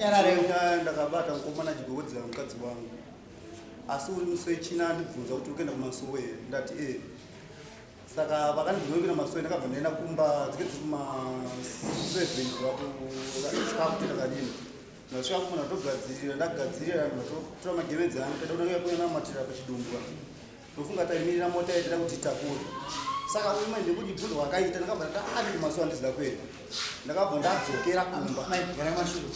Ngatinyarare. Nyaya ndakabata mukomana achigogodzera mukadzi wangu. Asi uri musi wechina andibvunza kuti ukuenda kumasowe here? Ndati eh. Saka vakandibvunza kuenda kumasowe ndakabva ndaenda kumba dzike dziri kuma 7 zvaku kutoita kadini. Ndasvika kumba ndatogadzirira ndagadzirira ndatotora magemenzi angu taida kunanga kunamatira pachidumbu apa. Ndofunga taimirira mota yaida kuti itakure. Saka uyu manje nekuti bvunzo wakaita ndakabva ndati ah ndiri masowe andizida kuenda. Ndakabva ndadzokera kumba. Mai, garai mashure.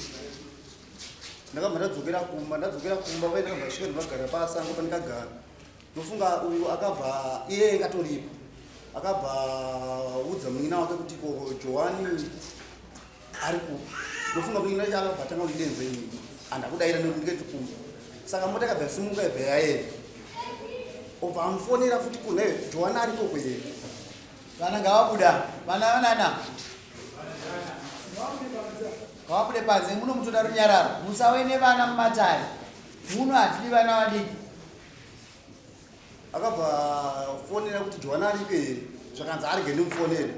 Ndakabva ndadzokera kumba, ndadzokera kumba vaye ndakabva ndasvika ndakagara pasango pandikagara. Ndofunga uyu akabva iye ingatoripo. Akabva udza munin'ina wake kuti ko Johani ari kupi. Ndofunga munin'ina wacho akabva atanga kundidenza inini. Andakudaira ndikati kumba. Saka mota yakabva yasimuka yabva yaenda. Obva amufonera futi kune Johani ariko here. Vana ngavabuda. Vana vanana. Ngavabude panze muno mutoda runyararo. Musave nevana mumatare. Muno hatidi vana vadiki. Akabva fonera kuti Johana ariko here zvakanzi arege ndimufonere.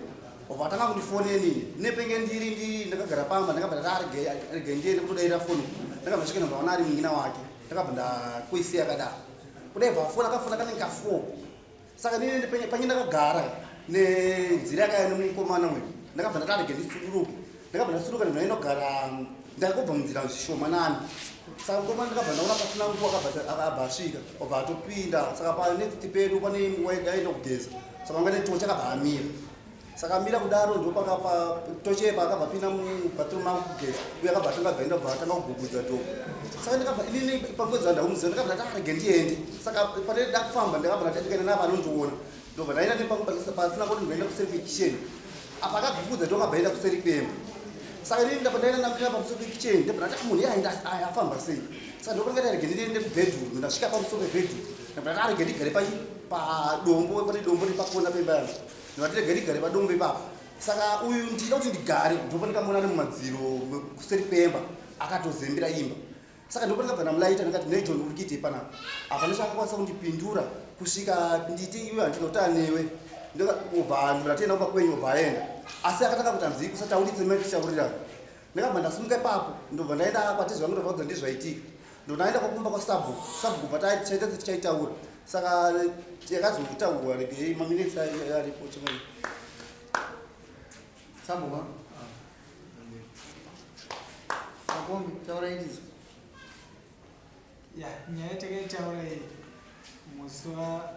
Obva atanga kundifonera inini. Nepenge ndiri ndiri ndakagara pamba ndakabva ndati arege arege ndiende kutodaira foni. Ndakabva ndasvika ndabva ari munin'ina wake. Ndakabva ndakuisiya akadaro. Kudai bva afona akafona kanenge ka 4. Saka nini panye ndakagara nenzira yakaya nemukomana uyu ndakabva ndati arege ndisuduruke. Ndakabva ndasuduruka ndibva ndainogara ndakobva munzira zvishomanani. Saka mukomana ndakabva ndaona pasina nguva akabva asvika obva atopinda. Saka panext pedu pane aenda kugeza. Saka vanga netochi akabva amira. Saka amira kudaro ndopakapa tochi yepa akabva apinda mubathroom mangu kugeza. Uye akabva atanga abva aenda kubva atanga kugugudza door. Saka ndakabva inini panguva dzandaumuziva ndakabva ndati arege ndiende. Saka pane ndakufamba ndakabva ndati ndikaenda navo anondiona. Ndobva ndaenda nepangu pasina kuti ndaenda kuseri kwekitchen. Apa akagugudza door akabva aenda kuseri kwemba. Saka inini ndabva ndaenda ndamira pamusoro pekitchen ndobva ndati munhu iye aenda afamba sei. Saka ndobva ndati arege ndiende kubedroom ndasvika pamusoro pebedroom. Ndabva ndati arege ndigare padombo pane dombo riri pakona pemba yangu. Ndikati rega ndigare padombo ipapo. Saka uyu ndichida kuti ndigare ndipo ndikamuona ari mumadziro kuseri kwemba akatozembera imba. Saka ndipo ndakabva ndamulaita ndikati nei John uri kuitei panapa? Hapana chaakakwanisa kundipindura kusvika nditi iwe handina kutaura newe. Ndobva ndatienda kumba kwenyu obva aenda. Asi akatanga kuti hanzi kusatauritse mai tichaurirana. Ndakabva ndasimuka ipapo ndobva ndaenda kwatezvara vangu ndobva vaudza ndizvaitika. Ndobva ndaenda kwakumba kwasabhuku. Sabhuku bva tichaita setichaitaura. Saka yakazotaurwa regei maminitsi aripo chimwe. Sabhuku. Makombi, taura ichi. Ya, nyaya takaitaura iyi musi wa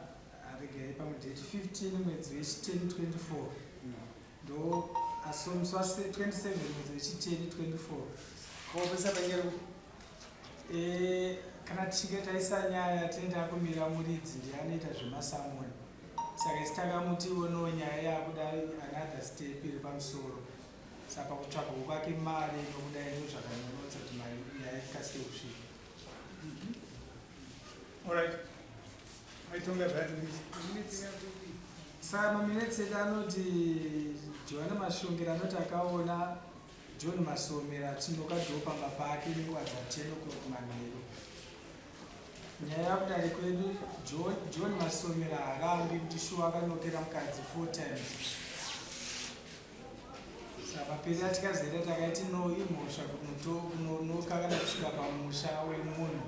regai pamwe date 15 mwedzi wechi 10 24 ndo asi musi wa 27 mwedzi wechi 10 24 Wopesa panyero. Kana tichinge taisa nyaya tinenge takumira muridzi ndiye anoita zvemasamoni. Saka isi takamuti onowo nyaya yakuda another step iri pamusoro. Saka pakutsvagwa kwake mari nokudai ndozvakanonotsa kuti mari nyaya ikasike kusvika. Alright. Maitonga zvati. Saka maminetsi edu anoti Joana Mashongera anoti akaona John Masomera achinoka dhoo pamba pake nenguva dza 10 o'clock manheru. Nyaya yakudare kwedu John, John Masomera haarambi kuti shuwa akanokera mukadzi 4 times. Saka paperi atikazoita takaiti no imhosva kunonoka kana kusvika pamusha wemunhu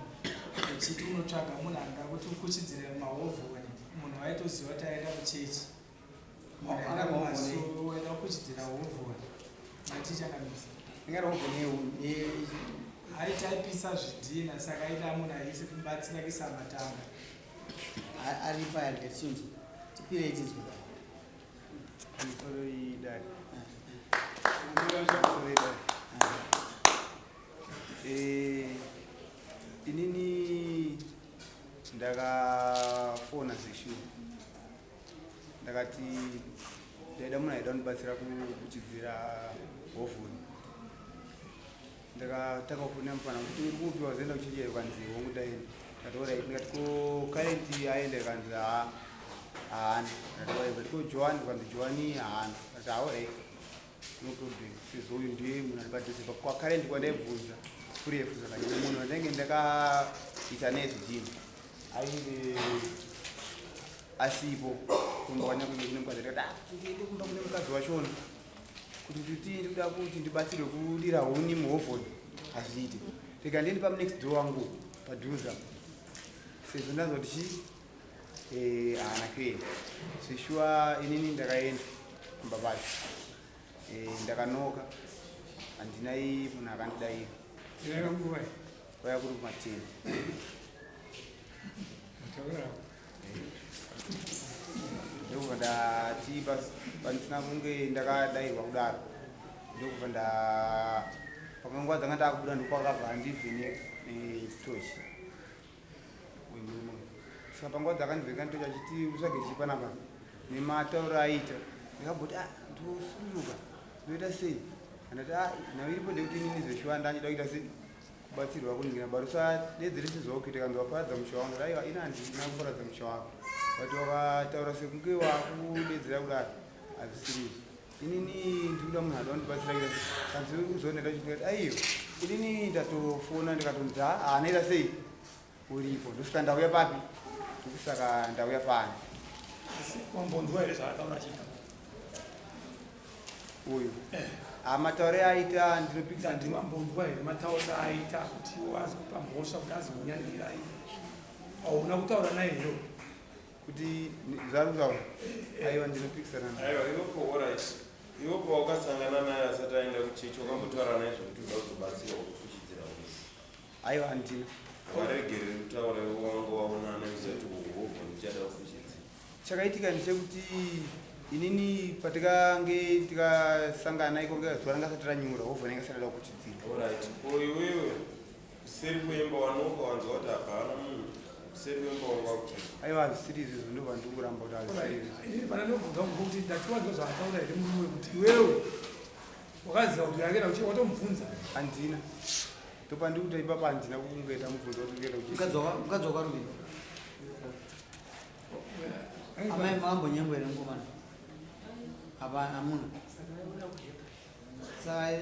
uchiti unotsvaga munhu anoda kuti ukuchidzire mahovhoni munhu waitoziva kuti aenda kuchechi. Munhu aenda kumasowe waida kukuchidzira hovhoni. Matichakamisa. Ingari hovhoni ye Aiti aipisa zvidhina saka aida munhu aise kumubatsira kuisa matanga. Ari paya tichinzwa. Tipirei tinzwe. Pamusoro idare. Inini ndakafona zveshuwa ndakati ndaida munhu aida kundibatsira kuchidzira hovhoni. Ndakatanga kufonera mufana kuti uri kupi wazoenda kuchechi here kanzi hongu ndaenda. Ndikati alright, ndikati ko current aenda kanzi haa haana. Ndikati alright, ndikati ko Joan kanzi Joan haana. Ndikati haa alright no problem sezvo uyu ndiye munhu ari padhuze kwa current kwandaibvunza kurefu zvakanyanya munhu wandenge ndakaita naye zvidhina ainge asipo kumba kwanyakuve kune mukadzi. Ndikati ah ndiende kumba kune mukadzi wachona kuti nditi ndikuda kuti ndibatsirwe kudira huni muhovhoni. Hazviiti. Rega ndiende pamunext door wangu padhuze apo. Sezvo ndanzwa kuti chii eh, haana kuenda. Zveshuwa inini ndakaenda pamba pacho. Eh, ndakanoka handina munhu akandidaira. Yaiva nguva iyi. Kwaiva kuri kumateni. Taura. Ndokubva ndati pandisina kunge ndakadairwa kudaro ndokubva nda pakanguva dzanga ndakubuda ndokwakabva andivheneka netochi uyu murume uyu. Saka panguva dzakandivheneka netochi achiti utsvage chii panapa nematauro aiita ndakamboti ah ndosuduruka ndoita sei andati ah nhau iripo ndekuti inini zveshuwa ndandida kuita sei Kubatsirwa kuningira but usadedzere sezvaukuita kanzi waparadza musha wangu aiwa ini handina kuparadza musha wako but wakataura sekunge wakudedzera kudaro hazvisiri izvo inini ndikuda munhu ada kundibatsira kuita sei kanzi uri kuzoona ndachindikati aiwa inini ndatofona ndikatonzi haanaita sei uripo ndosvika ndauya papi ndokusaka ndauya pano Asi wambonzwa here zvaataura achiita? Uyu amataure aita ndinopikisa. Ndati wambonzwa here matauriro aaita kuti azokupa mhosva kuti azokunyandirai? Hauna kutaura naye here? Kuti zvaari kutaura aiwa ndinopikisana naye. Aiwa iwepo orit iwepo wakasangana naye asati aenda kuchechi wakambotaura naye zvekuti uda kuzobatsirwa kukuchidzira uzi? Aiwa handina. Waregereri kutaura iwe wanga waonana usati uhovha ndichada kukuchidzira. Chakaitika ndechekuti inini patikange tikasangana iko nge zuva ranga sati ranyura hovha inenge isati yada kuchidzira. Alright, ko iwewe kuseri kwemba wanoka wanzwa kuti hapana munhu kuseri kwemba wanga wakuti? Aiwa hazvisiri izvozvo ndobva ndiri kuramba kuti hazvisiri izvozvo. Inini pana ndobvunza kuti ndati wanzwa zvaataura here murume kuti iwewe wakaziva kuti akaenda kuchechi watomubvunza? Handina. Ndopandiri kuti ipapa handina kunge ndamubvunza kuti ndikuenda kuchechi. Mukadzi wakaruvira. Amai makambonyengwa here mukomana? Hapana, hamuna. Saka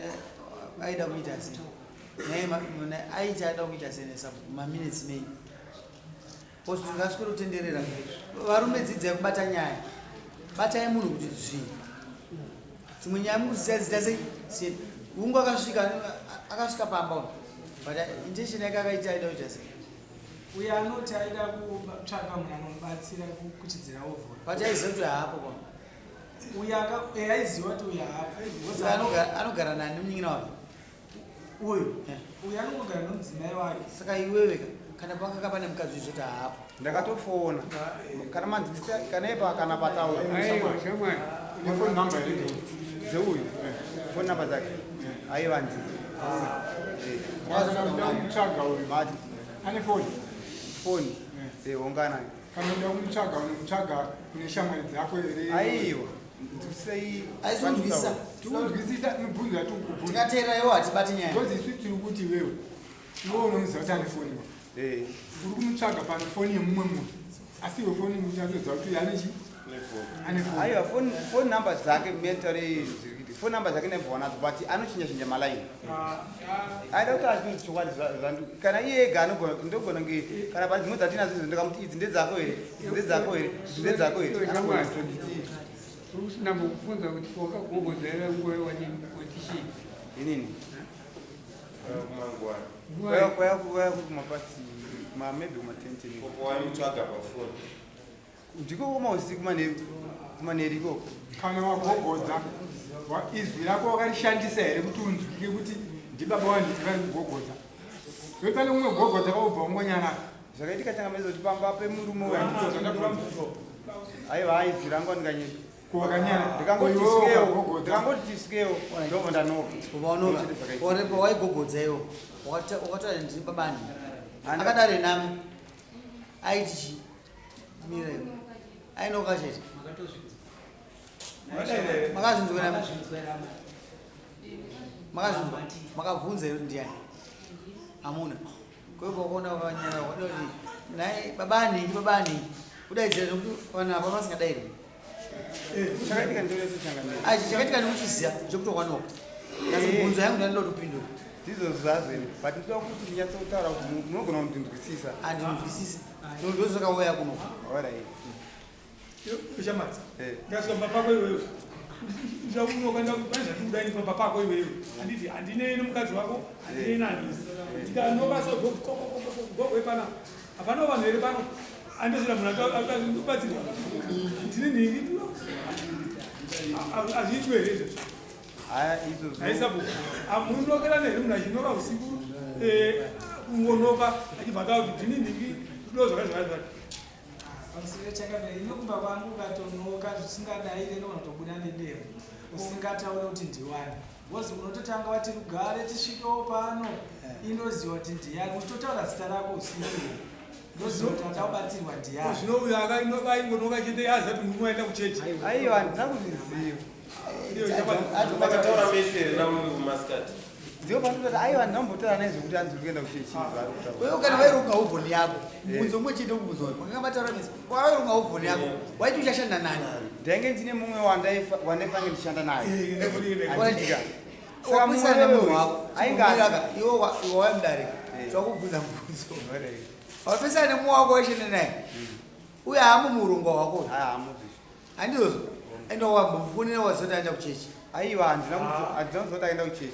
aida kuita sei? Naye aiti aida kuita sei nesabhuku maminutes mei? Because tingaswero kutenderera. Varume dzidzai kubata nyaya. Batai munhu kuti dzvii. Dzimwe nyaya mukudzidzai dzita sei? Sei? Hungu akasvika akasvika pamba uyu. But intention yake akaita aida kuita sei? Uyo anoti aida kutsvaka munhu anomubatsira kukuchidzira ovhura. But aiziva kuti haapo kwa. Uyo aka eh, aiziva kuti uyo haapo. Saka anogara anogara nani munin'ina wake? Uyu uyu anongogara nomudzimai wake. Saka iwewe ka kana pakanga pane mukadzi uyu zoti haapo. Ndakatofona kana manzwisisa kana ipa kana pataura. Aiwa shamwari. Une phone number here? Dzeuyu phone number dzake aiwa ndii. Kana uda kumutsvaga uyu. Mati. Ane foni? Foni. Eh, ungana. Kana uda kumutsvaga unomutsvaga kune shamwari dzako here? Aiwa. Nzwisisai. Aisi kunzwisisa. Tikunzwisisa mibvunzo yatikukubvunza. Tikateera iwo hatibati nyaya. Because isu tiri kuti iwewe iwe unomuziva kuti ane foni iwe. Eh. Uri kumutsvaga pane foni yemumwe munhu. Asi iwe foni unyatsoziva kuti ane chii? Ane foni. Aiwa phone phone number dzake mentally zviri kuita. Phone number dzake ndabva nadzo but anochinja chinja malaini. Aida kuti azvinzi chokwadi zvandu kana iye ega anogona ndogona kunge kana pane dzimwe dzatinadzo idzo ndikamuti idzi ndedzako here idzi ndedzako here idzi ndedzako here anogona kutonditi Usina mbokubvunza kuti wakagogodzera nguva wati chii? Inini. Kumangwana. Kwaya kwaya kwaya kumapasi ma maybe kuma 10 10. Popo waimutsvaga pafoni. Ndiko kumausiku manheru kumanheru ikoko. Kana wagogodza izwi rako wakarishandisa here kuti unzwike kuti ndibaba wanditi vari kugogodza? Iwe pane umwe gogodza kaubva wangonyarara. Zvakaitika changamire kuti pamba pemurume uyu handiko. Aiwa izwi rangu andinganyepi. Ko wakanyara. Ndikangoti tisikewo, ndikangoti tisikewo ndobva ndanoka. Ubva wanoka. Orepo waigogodza iwo. Wakataura ndiri babani. Akadaro nami. Aiti chii? Mira iwe. Ainoka chete. Makazvinzwa nami. Makazvinzwa. Makabvunza here kuti ndiani? Hamuna. Kwa hiyo ukaona wakanyara wakada kuti naye baba anhingi baba anhingi kudaidzira zvekuti vanhu apa vasingadairi. Chakaitika ndiro changamire. Achi chakaitika ndikuchiziva zvekuti wakanoka. Kasi mibvunzo yangu ndinoda kuti upindure. Ndizvo zvazvo ini but ndinoda kuti ndinyatsotaura kuti munogona kundinzwisisa. Handinzwisisi. Ndozvakauya kuno. Alright. Ushamadzi. Eh. Ndikasvika pamba pako iwewe. Ndakunoka ndakudai pamba pako iwewe. Handiti handinei nemukadzi wako, handinei nani. Ndikanoka so gogwe pana. Hapana vanhu here pano? Andizira munhu akabatsirwa. Ndini nhingi. Hazviitwe here izvozvo? Haya izvozvo. Haisabu. Amunokerana here munhu achinoka usiku kungonoka achibva ataura kuti ndini nhingi ndo zvakati zvakati zvakati. Pamusoro chakamira ini kumba kwangu ukatonoka zvisingadaire ndogona kutobuda nedemo usingataure kuti ndiwani because unototanga wati rugare tisvikewo pano indoziva kuti ndiyani uchitotaura zita rako usiku ndoziva kuti anoda kubatsirwa ndiyani. Zvino uyo akaingonoka chete aziva kuti murume waenda kuchechi. Aiwa handina kuzviziva. Makataura mese here nawe kumasikati? Ndipo pandinoti aiwa ndinambotaura naye zvekuti anzi uri kuenda kuchechi zvaari kutaura. Wewe kana waironga hovhoni yako, mubvunzo umwe chete ukubvunza uyu. Makanga mataura mese. Waironga hovhoni yako, waiti uchashanda nani? Ndainge ndine mumwe wandaifange ndichishanda naye. Handitika. Saka Wapesana mumwe nemunhu uyu wako. ainge asi- Iwe iwe waimudarika. Twakubvunza mubvunzo. Wapesana nemumwe wako waishanda naye. Uye haamo muurongwa hwako. Haa, haamuzvizvo. Handizvozvo. Enda wambofonera wazoti aenda kuchechi. Aiwa handina handina kuzoti aenda kuchechi.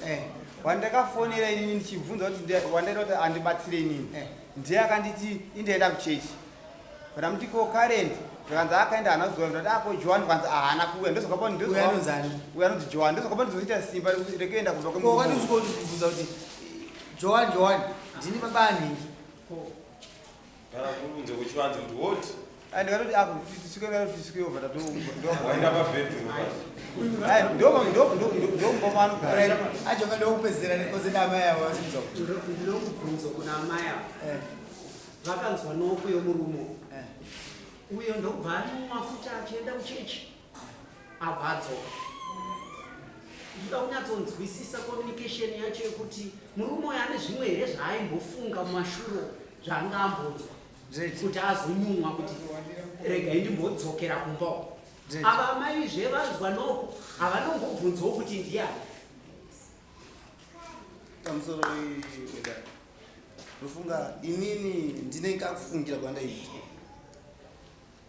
Wandakafonera inini ndichibvunza kuti wandaida kuti andibatsire inini. Ndiye akanditi indaenda kuchechi. Ndamuti ko current zvakanzi akaenda haana kuzoya ndati ako Joan zvakanzi haana kuuya ndozokapa Uyo anonzi ani? uyo anonzi Joan ndozokapa ndizoita simba rekuenda kumba Ko wakati usiko kuti kubvunza kuti Joan Joan ndini baba anhingi. Kana kunze kuchivanze kuti woti. Ndikatoti ako tisvike ndikatoti tisvike obva Waenda pabedroom Ai ndo ndo ndo ndo mumba maanogara. Ajoka ndokupedzisira nekoze damai avo vasimudza. Ndinokubvunzo kuna amai ava vakanzwa noko yomurume uyo ndobva anomwa futi achienda kuchechi abva adzoka. Ndoda kunyatsonzwisisa communication yacho yekuti murume uyo ane zvimwe here zvaaimbofunga mumashure zvaanga ambonzwa kuti azonyumwa kuti regai ndimbodzokera kumba uko. Ava amaizve vanzwa noko havanombobvunzwawo kuti ndiani. Pamusoro wedare ndofunga inini ndine kakufungira kwandaiita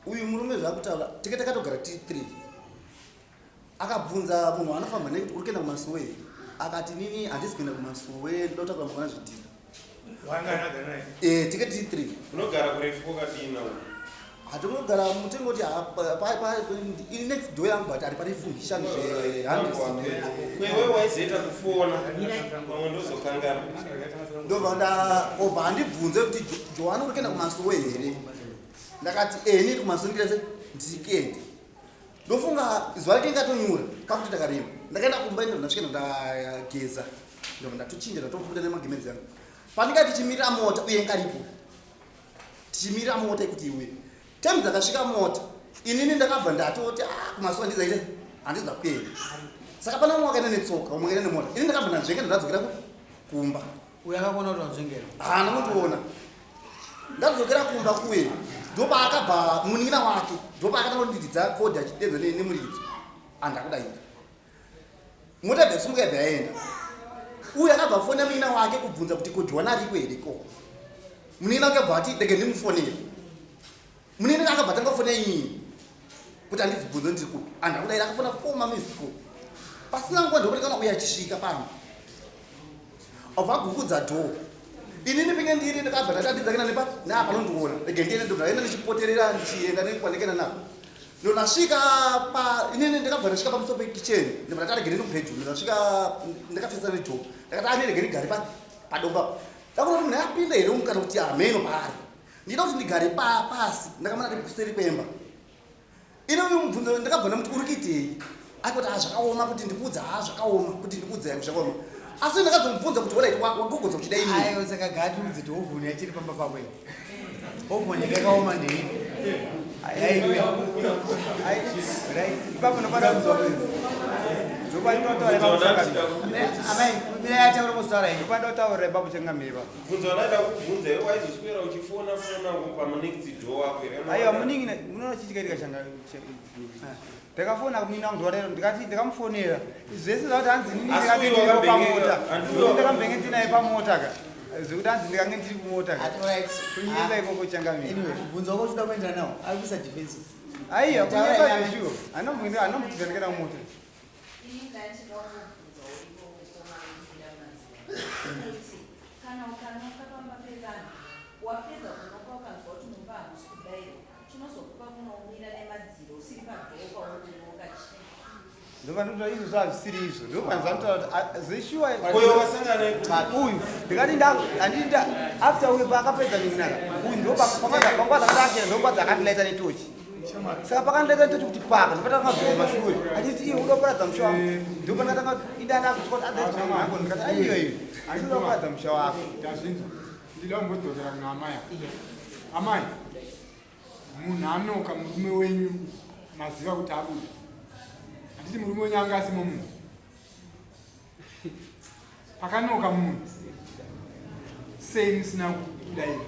uyu murume zvakutaura tike takatogara tiri three akabvunza munhu anofamba nekuti uri kuenda kumasuwe here akati inini handisi kuenda kumasuwe ndoda kutakura mangwana zvidhina. Tike tiri three. Unogara kurefu kwakadini nawo? Hatinogara mutengoti ini next door yangu but ari parefu mishanu zve 100. Kwewe waizoita kufona pamwe ndozokangana. Ndobva obva andibvunze kuti Joana uri kuenda kumasuwe here? Ndakati eh nini kumasuwe ndikati ndiri kuenda. Ndofunga zuva rake ndikatonyura kakuti ndakarema. Ndakaenda kumba ino ndasvika ndageza. Ndobva ndatochinja ndatobuda nemagemenzi yangu. Pandikati tichimirira mota uye ngaripo. Tichimirira mota yekuti iuye. Time dzakasvika mota inini ndakabva ndatoti kumasuwa ndizaita handiza kuenda. Saka pana umwe wakaenda netsoka umwe wakaenda nemota. Ini ndakabva ndanzvenga ndadzokera kumba. Uyo akakuona kuti wanzvengera? Haana kundiona. Ndadzokera kumba kuye ndopaakabva munin'ina wake ndopaakatanga kundiridza kodi achidedza nemuridzo andakudaira. Mota yabva yasumuka yabva yaenda. Uyo akabva afonera munin'ina wake kubvunza kuti ko Joana ariko here ko. Munin'ina wake abva ati rege ndimufonere. Munin'ina akabva atanga kufonera inini kuti andibvunze ndiri kupi. Andakudaira akafona 4 minutes ago. Pasina nguva ndokuti kana uya achisvika pano. Obva agugudza door. Inini pinge ndiri ndakabva ndatadidza kena nepa napa nondiona. Rege ndiende ndobva ndaenda ndichipoterera ndichienda nekwandikena nako. Ndonasvika pa inini ndakabva ndasvika pamusoro pekitchen ndobva ndati arege ndiri mubedroom ndasvika ndakapfesa nedoor ndakati ani rege ndigare padombo apa. Ndakuona kuti munhu apinda here umu kana kuti hameno paari. Ndida kuti ndigare pasi ndakamana ndiri kuseri kwemba. Ini uyu mubvunzo ndakabva ndamuti uri kuitei? Akati zvakaoma kuti ndikuudze, zvakaoma kuti ndikuudze yangu zvakaoma. Asi ndakazomubvunza kuti alright wagogodza uchida ini. Aiwa saka gati udze kuti hovhoni yachiri pamba pako iyi. Hovhoni yakaoma ndei? Aiwa. Ai, right. Ipapo ndopanda kunzwa kuti ndopandinotaura ipapo changamire. Amai, mirai ataura mozotaura henyu. Ndopandinotaura ipapo changamire ipapo. Bvunzo wanaida kubvunza iwe waizoswera uchifona fona pamunext door wako here? Aiwa munin'ina munoona chii chikaitika changa ndakafona kumunina wangu zuva rero ndikati ndikamufonera zvese zvakuti hanzi inini Asi ndikange uyu ndiripo wakabhengeka, pamota. hanzi uyu Ndakambenge ndinaye pamota ka. Zvekuti hanzi ndikange ndiri kumota ka. Ati, alright. Kunyepa ikoko changamire. Anyway, mubvunzo wako uchida kuendera nawo ari kuisa defensive. Aiwa, Taura kunyepa ina- zveshuwa. Anombobvunza ndikaenda kumota. Ini ndachida kungobvunzawo ivo mukoma vekubuda maziva kuti kana ukanoka pamba pevanhu wapedza kunoka ukanzwa kuti mumba hamusi kudairwa chinozokupa kunomira nemadziro usiri padhoo pauri kunoka chii? Ndovanoti izvo zvazvisiri izvo ndovanzvanotaura kuti ah, zveshuwa Uyo wasangana nekuti? Uyu ndikati handida after uyu paakapedza ninaka uyu ndopanguva dzakati ndopanguva dzakandilaita netochi. Saka pakandilaita netochi kuti paka ndopatanga kudzoka mashure achiti iwe uda kuparadza musha wangu. Ndopandakatanga idana kusvika kuti adaiangu ndikati aiyo iyo handida kuparadza musha wako. Tazvinzwa. Ndida kumbodzokera kuna amai ava. Amai, munhu anoka murume wenyu maziva kuti abuda. Handiti murume wenyu anga asimo munhu. Pakanoka munhu sei musina kudaira?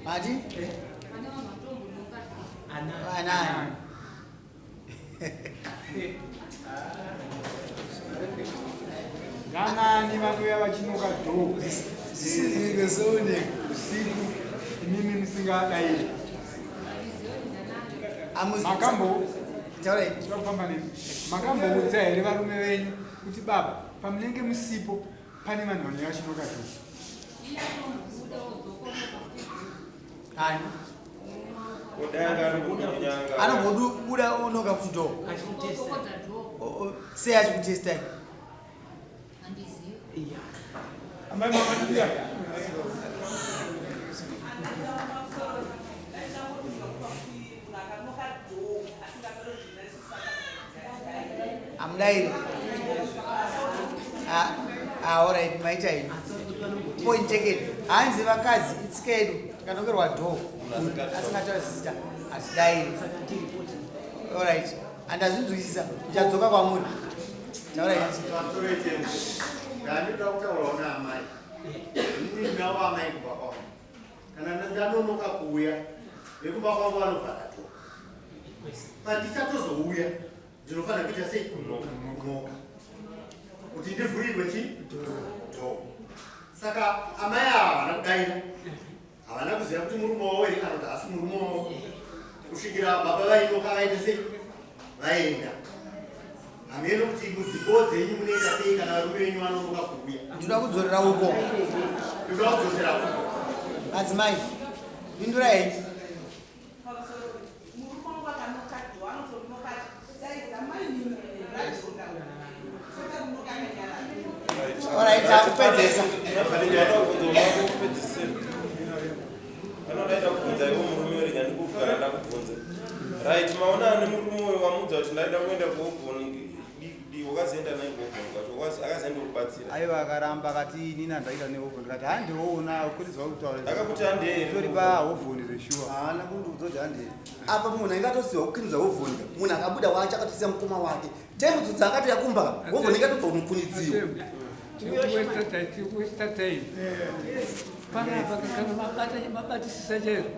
Mati? Anani? Vanani vanouya vachinoka dhoo usiku imimi musingadairi. Makambo kufamba nemi makamboudza here varume venyu kuti baba pamunenge musipo pane vanhu vanouya vachinoka dhoo? Ani? Anombobuda onoka futi dhoo sei achikutestai? Amai mama. Amudairi. Ah, ah, alright, maita ini. Point taken. Hanzi vakadzi itsika yedu tikanongerwa dhoo asingatauri zita hatidairi. Alright, handazvinzwisisa, ndichadzoka kwamuri. Taurai. Ndandinoda kutaurawo naamai. Inini ndinawo amai kumba kwangu. Kana ndanonoka kuuya, vekumba kwangu vanovhara dhoo. Pandichatozouya, ndinofanira kuita sei? Kunoka. Kuti ndivhurirwe chi? Dhoo. Saka amai ava havana kudaira. Havana kuziva kuti murume wavo here kana kuti haasi murume wavo. Kusvikira baba vainoka vaita sei? Vaenda. Hameno kuti mudzimbo dzenyu munoita sei kana varume venyu vanonoka kuuya. Ndinoda kudzorera uko. Ndinoda kudzosera uko. Madzimai, pindurai. Pamusoro, murume wangu akanoka dhoo anotonoka daidza mai rajonda kwete kunoka akanyarara. Alright, takupedzesa. Anodaita kubvunza iwo murume rega ndikugara ndakubvunza. Right, maona ane murume uyo wamuudza kuti ndaida kuenda kuovhoni, wakazoenda naye kuovhoni kwacho, akazoenda kubatsira. Aiwa akaramba akati inini handaita neovhoni ndikati handiwoona kwete zvauri kutaura. Akakuti handei here? Tori pahovhoni zveshuwa. Haana kundiudza kuti handei. Apa munhu ainge atosiwa kukinidza hovhoni ka. Munhu akabuda wacho akatosiya mukoma wake. Time dzudza akatouya kumba ka. Hovhoni ingatobva kunokunidziwa. Panapa kana mabata mabatisisa chaizvo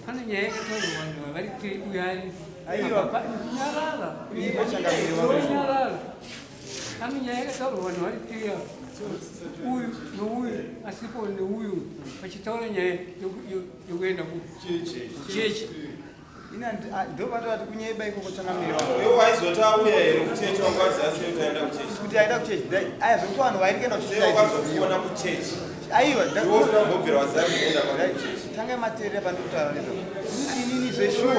pane nyaya yakataurwa vanhu vari tiri uyai. Aiwa. Nyarara. Ivo changamire wangu. Nyarara. Pane nyaya yakataurwa vanhu vari tiri ava. Uyu nouyu asipo neuyu vachitaura nyaya yekuenda kuchechi. Ina ndopatoti kunyeba ikoko changamire wangu. Iwe waizoti auya here kuchechi wanga waziva sei kuti aenda kuchechi? Kuti aenda kuchechi. Aya zvekuti vanhu vairi kuenda kuchechi. Sei wakazokuona kuchechi? Aiwa, Iwe usina kumbobvira waziva kuenda kwake kuchechi. Tangai mateerera pandikutaura nezvazvo. Inini zveshuwa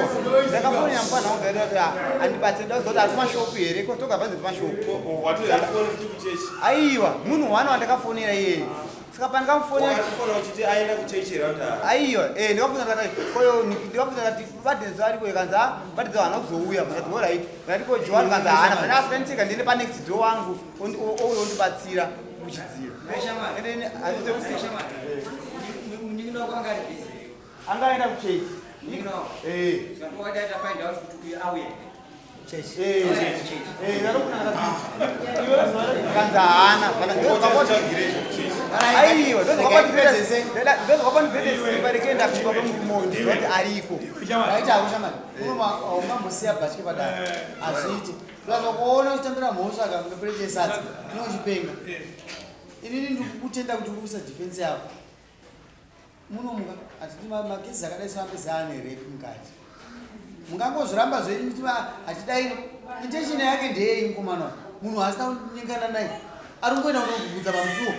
ndakafonera mufana wangu ndaida kuti andibatsire ndakuziva kuti ari kumashopu here ko toga panze pemashopu. Watozokuona futi kuchechi. Aiwa, munhu one wandakafonera iyeye. Saka pandikamufonera Wakatofonera uchiti aenda kuchechi here kuti haa? Aiwa, ndikafonera ndikati koyo ndikafonera ndikati vadenzo ariko ikanzi ah vadenzo haana kuzouya ndikati alright. Ndikati ko Joan kanzi haana. Ndikati asi kandicheka ndiende pa next door wangu ouya ondibatsira kuchidzira. Ende ini hazviite kuti Munin'ina wako anga ari busy. Anga aenda kuchechi. Munin'ina wako. Saka wadaita find out kuti uyu auya here. Kanzi haana. Aiwa, ndozvakapanivhete simba rekuenda kumba kwemurume uyu ndiziva kuti ariko. Vaita hako shamani. Ungamosiya bhatye padare. Hazviiti. Plus ukaona uchitambira mhosva ka kunge plate yesadza unenge uchipenga. Inini ndiri kukutenda kuti uri kuisa defense yako. Munomuka hatidi makesi akadai so ambezi ane rape mukati. Mungangozviramba zvenyu muchiti hachidai. Intention yake ndeyei mukomana uyu? Munhu asina kunyengana naye. Ari kungoenda kunogugudza pamusuwo.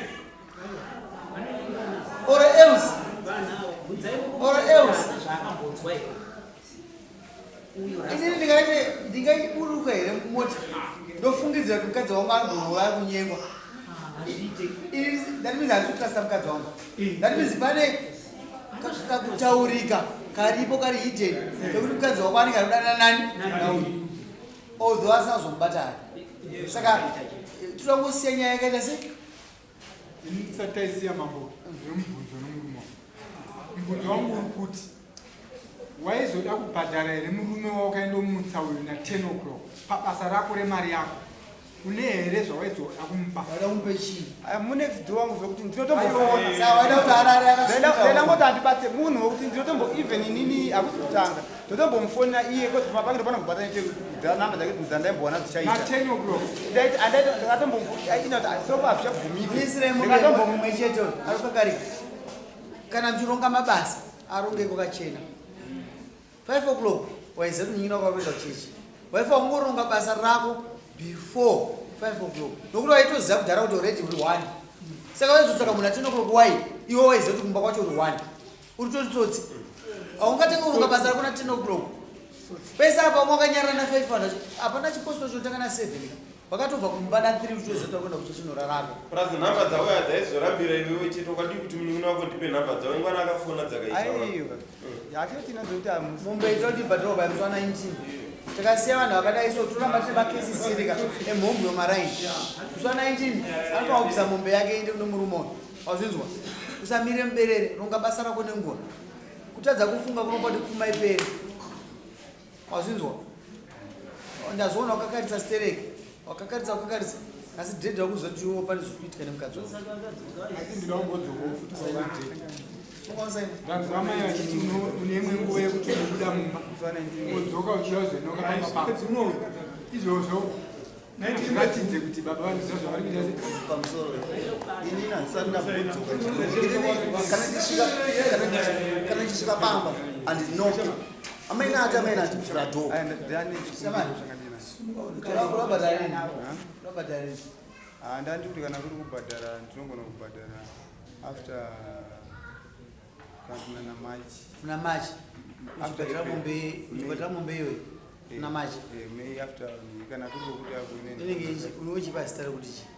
Or else. Or else. Inini ndingaite ndingaiburuka here mumota ndofungidzira kuti mukadzi wangu anogona ari kunyengwa. Ini that means handisi kutrasta mukadzi wangu. That means pane kakutaurika karipo kari hidden kekuti mukadzi wako anenge ari kudanana nani nauyu although asina kuzomubata hake. Saka toda kungosiya nyaya yakaita sei? Ini ndisati taisiya mambo ndine mubvunzo nomurume wangu. Mubvunzo wangu uri kuti waizoda kubhadhara here murume waukaendomutsa uyu na 10 o'clock pabasa rako remari yako? Une here zvawaizoda kumupa? Waida kumupe chii? Munext door wangu zvekuti Saka waida kuti arare akasvika. Ndinongoti handibate munhu wekuti ndinotombo even inini hakusi kutanga ndotombomufonera iye kozi pamapake ndopana kubata nete namba dzake dzandaimbowana dzichaita. Na 10 o'clock. Ndakatombosofa hazvichabvumiki. Muisire mombe mumwe chete uyu ari kukakarika. Kana muchironga mabasa aronge kwakachena. 5 o'clock waiziva kuti munin'ina wako ari kuenda kuchechi. Waifa wangoronga basa rako before 5 o'clock nokuti waitoziva kudhara kuti already uri one. Saka waizotsvaka munhu a 10 o'clock why iwe waiziva kuti kumba kwacho uri one. Uri tori tsotsi. Haungatanga kuronga basa rako na 10 o'clock. Pese apa wanga wakanyarara na 5 vanhu hapana chiposto chinotanga na 7 ka. Wakatobva kumba na 3 uchitoziva kuti wakuenda kuchechi unorarako. Plus nhamba dzavo hadzaizoramira iwewe chete ukadii kuti munin'ina wako ndipe nhamba dzavo ingwana akafona dzakaita. Aiwa. Yacho Mombe ita kuti ibhadharwa by musi wa 19. Takasiya vanhu vakadai so toramba tine makesi sirika emhombo yomaraini. Musi wa 19 anofanira kubvisa mombe yake iende kune murume uyu. Wazvinzwa? Usamire muberere, ronga basa rako nenguva. Kutadza kufunga kunopa kuti pfuma ipere. Wazvinzwa? Ndazoona wakakaritsa stereki. Wakakaritsa wakakaritsa. Asi dhedhi wakuziva kuti iwe pane zviri kuitika nemukadzi wako. Asi ndinoda kumbodzokawo futi kwauri. Ndanzwa amai vachiti une imwe nguva yekuti unobuda mumba wodzoka uchiuya kuzonoka pamba pako. Izvozvo zviratidze kuti baba vanoziva zvavari kuita sei. Pamusoro inini handisati ndambodzoka. Kana ndichisvika kana ndichisvika pamba handinoke. Amai nati vhura door. Urabhadhara rini? Handandi kuti kana kuri kubhadhara ndinogona kubhadhara after kana na March. Muna March. Uchibhadhara mombe, uchibhadhara mombe iyoyo. Muna March. May after kana kuri kuti ako Inenge unochipa zita rekuti chii?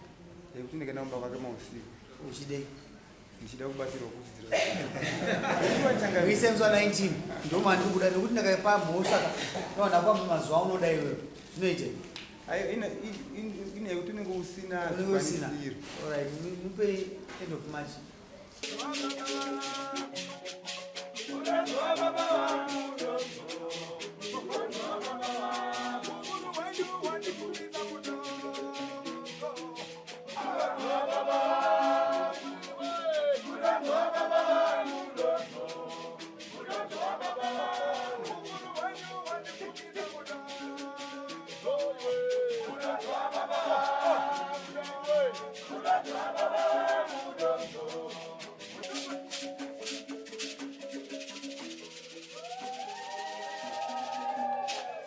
Yekuti ndikaenda kumba kwake mausiku. Uchidei? Ndichida kubatsirwa kudzidzira. Uise musi wa 19 ndo mandiri kuda nekuti ndakaipa mhosva ka ndova ndakwa mazuva aunoda iwewe zvinoita. Ayo ine ine yekuti unenge usina Unenge usina. zvikwanisiro. Alright, mupei end of March.